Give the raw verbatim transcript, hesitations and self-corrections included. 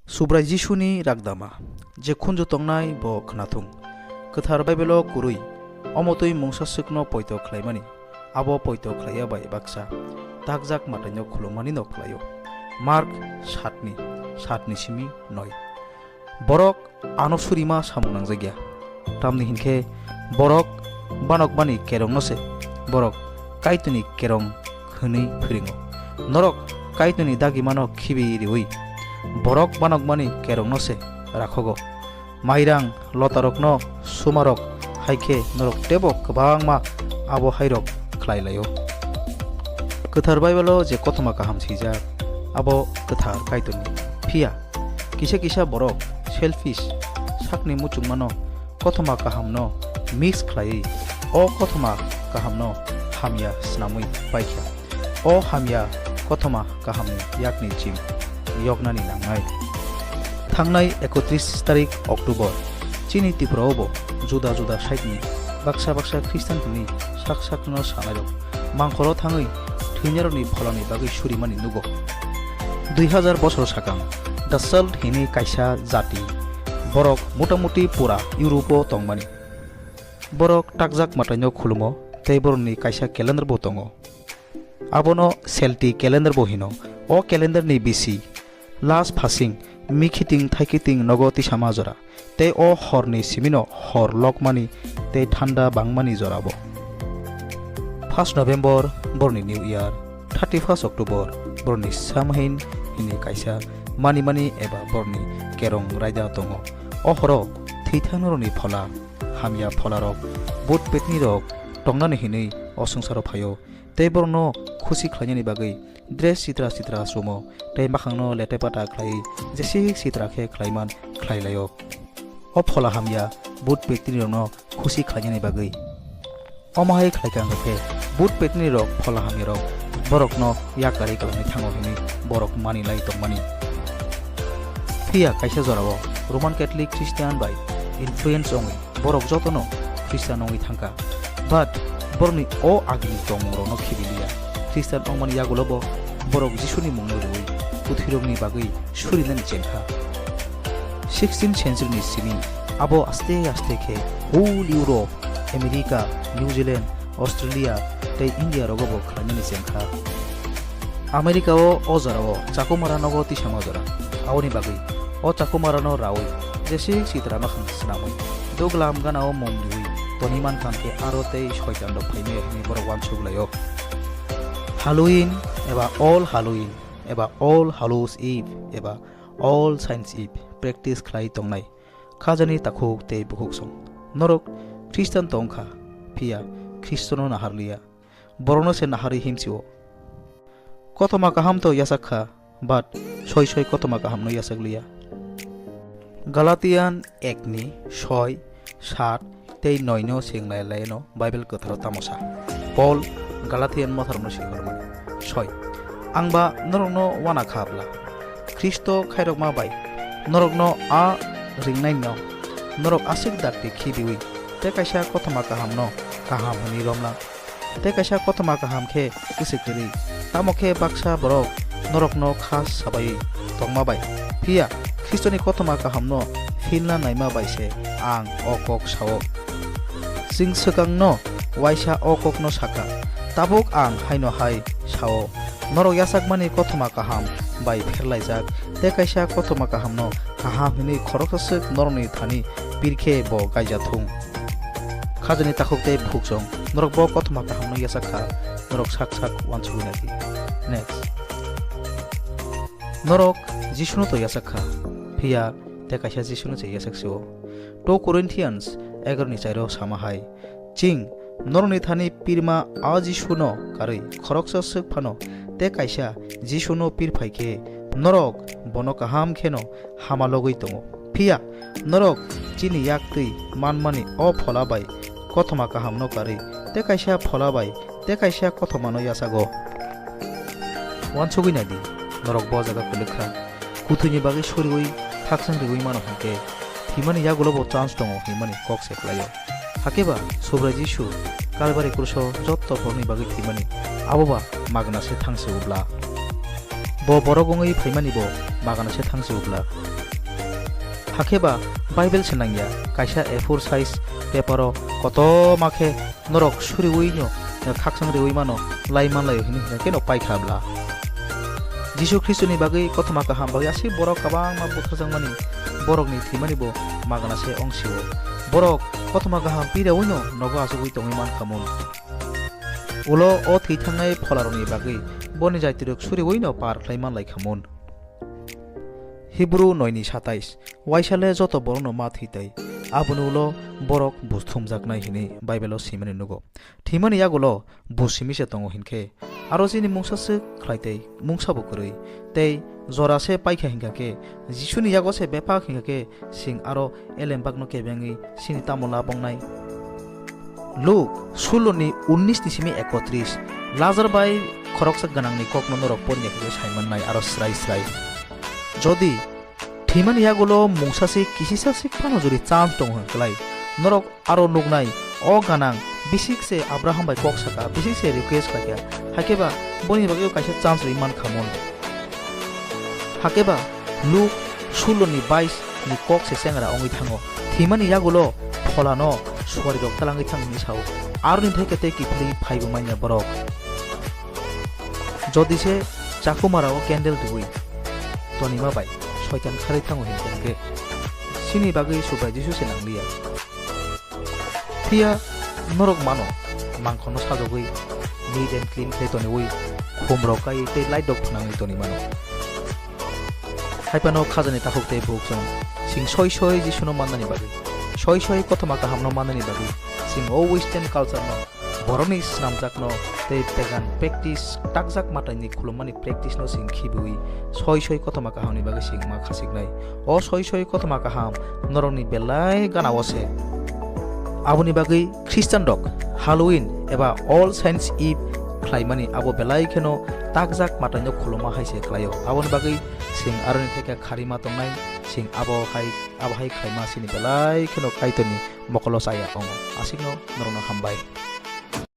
Subrai Jisuni ragdama, je khunju tongnai bo khnathung. Kwthar Baibelo kwrwi, omo twi mungsa swkno poito khlaimani, abo poito khlaiya bai baksa takjak mataino khulumani no khlaio. Mark satni, satni simi noi. Borok ano surima samung nangjakya. Tamni hinkhe borok banokmani kerongno se borok Kaitorni kerong hwnwi phwrwngo. Norok Kaitorni dagimano khibi riwi borok banokmani kerongno se rakhogo. Mairang lotarokno sumarok hai khe norok teibo kwbangma abo hairok khlai laio. Kwthar Baibelo je kothoma kaham swijak, abo kwthar Kaitorni. Phiya kisa kisa borok selfish, sakni muchungmano kothoma kahamno mix khlaiwi o kothoma kahamno hamya swnamwi paikha. O hamya kothoma kahamni yakni chim yoknani nangnai. Thangnai ekotris tarik October, chini Tripura-o bo juda juda side-ni baksa baksa Khristan hwnwi sak sakno sanairok mangkhoro thangwi thwinairokni pholani bagwi surimani nugo. Dui hazar bosor sakang The Celt hwnwi kaisa jati, borok motamuti pura Europe-o tongmani. Borok takjak mataino khulumo tei borokni kaisa calendar bo tongo. Abono Celtic calendar bo hino. O calendar ni bisi last phasing mikhiting thaikiting nogo tisama jora tei o horni simino hor lokmani tei thanda bangmani jorabo. First November borni New Year, thirty first October borni Samhain hini kaisa manimani eba borni kerong raida tongo. O horo thwithangnorokni phola, hamya pholarok, bhut petnirok tongnani hinwi o swngcharo phaio. Tei borokno khusi khlainani bagwi dress sitra sitra chumo tei makhangno lete pata khlaiwi jesik sitra khe khlaiman khlai laio. O phola hamya bhut petnirokno khusi khlainani bagwi. Omo hai khlaikha wngkha khe bhut petnirok phola hamyarok borokno yakarwi kwlangwi thango hwnwi borok mani lai tongmani. Phiya kaisa jorao Roman Catholic Christian bai influence wngwi borok jotono Christian wngwi thangkha. But borokni o agini tongmungrokno khibiliya. Christian wngmani yagulobo borok Jisuni mungno rwui kwthwirokni bagwi surinani chengkha. Sixteenth century ni simi abo aste aste khe whole Europe, America, New Zealand, Australia tei India rogo bo khlainani chengkha. America o o jorao Chakumara nogo tisama jora. Aboni bagwi o Chakumara no raui jesik sitra makhang swnamwi duglam gana o mung riui toni mankha khe aro tei soitan rok phaimaya hwnwi borok uansuk laio. Halloween eba All Halloween eba All Hallows Eve eba All Saints Eve practice khlai tongnai. Khajani takhuk tei bukhuksong. Norok Khristan tong kha, phiya Khristono naharliya. Borokno se naharwi himsio. Kothoma kaham to yachak kha, but soi soi kothoma kahamno yachak liya. Galatian ekni soi, sat tei noino seng lai laino Bible kwtharo tamo sa. Paul Galatian motharokno swi hor mani. Soi. Ang ba norokno wana kha bla? Khristo khairokma bai norokno a ringnaino norok aswk dakti khibiui tei kaisa kothoma kahamno kaham hwnwi romna tei kaisa kothoma kaham khe kwswi kwrwi. Tamo khe baksa borok norokno kha sabaiwi tongma bai, phiya Khristoni kothoma kahamno philna naima bai se ang o kok sao. Chwng swkangno waisa o kokno sakha, tabuk ang haino hai sao, norok yachakmani kothoma kaham bai pherlaijak tei kaisa kothoma kahamno kaham hwnwi khoroksa swk norokni thani pir khe bo gaija thung. Khajani takhuk tei bukhuksong, norok bo kothoma kahamno yachak kha, norok sak sak uansugwi nai di. Next. Norok Jisuno to yachak kha, phiya tei kaisa Jisuno se yachak sio. Two Corinthians egaroni chairo sama hai, chwng norokni thani pirma a Jisuno karwi khoroksa swk phano tei kaisa Jisuno pir phai khe norok bono kaham kheno hama logwi tongo. Phiya norok chini yak twi manmani o phola bai kothoma kahamno karwi tei kaisa phola bai tei kaisa kothomano yachago. Uansugwi nai di, norok bo jaga kwlwk kha. Kuthwini bagwi suriui thaksang riui mano hwnkhe, thwimani yagulo bo chance tongo hinmani kok se khlaio. Hakhe ba Subrai Jisu Kalbari kruso jotto borokni bagwi thwimani, abo ba magna se thang se ubla. Bo borok wngwi phaimani bo magana se thangsi ubla. Hakhe ba Bible se nangya, kaisa A four size paper o kotorma khe norok suriwi no khakchang riwi mano lai manlaio hini hwnkhe no paikha bla. Jisu Khristoni bagwi kothoma kaham bagwi aswk borok kwbangma butharjakmani, borokni thwimani bo magana se ongsio. Borok kothoma kaham pirawi no nogo achugwi tongwi mankha mun. Ulo o thwi thangnai pholarokni bagwi boni jaitirok suriwi no par khlai manlai kha mun. Hibru noi ni satais, waisa le joto borokno ma thwi tai, aboni ulo borok bus thumjaknai hwnwi Bible-o swimani nugo. Thwimani yagulo bus simi se tongo hinkhe, aro chini mungsa swk khlai tai, mungsa bo kwrwi, tei jora se paikha hinkha khe, Jisuni yago se bebak hinkha khe, chwng aro elembakno kebengwi chini tamo lab wngnai. Luk sullo ni unnish ni simi ekotris, Lazar bai khoroksa gwnangni kokno norok poriya khe sai mannai aro srai srai. Jodi thwimani yagulo mungsa se kisisa se phano jodi chance tongo hwn klai, norok aro nuknai o gwnang bisik se Abraham bai kok saka, bisik se request khlaikha, hakhe ba boni bagwi kaisa chance rwi mankha mun. Hakhe ba Luk sullo ni bais ni kok se chengra wngwi thango. Thwimani yagulo pholano suarirok talangwi thang hwnwi sao. Aroni theke tei kiphilwi phaibo manya borok. Jodi se chakumarao candle riwi tonima bai soitan kharwi thango hinkhe, chini bagwi Subrai Jisu se nangliya. Phiya norok mano, mangkhorno sajogwi neat and clean khe toniwi, khumrok kaiwi tei light rok phnangwi toni mano. Haiphano khajani takhuk tei bukhuk chwng, chwng soi soi Jisuno mannani bagwi, soi soi kothoma kahamno mannani bagwi, chwng o western culture no, borokni swnamjakno tei pagan practice, takjak mataini khulummani practice no chwng khibiwi soi soi kothoma kahamni bagwi chwng ma khasiknai. O soi soi kothoma kaham norokni belai gana-o se. Aboni bagwi Christian rok Halloween eba All Saints Eve khlaimani abo belai kheno takjak mataino khuluma hai se khlaio. Aboni bagwi chwng aroni theke kharima tongnai, chwng abo hai, abo hai khlaima chini belai kheno Kaitorni mokolo chaya wngo. Aswkno norokno hambai.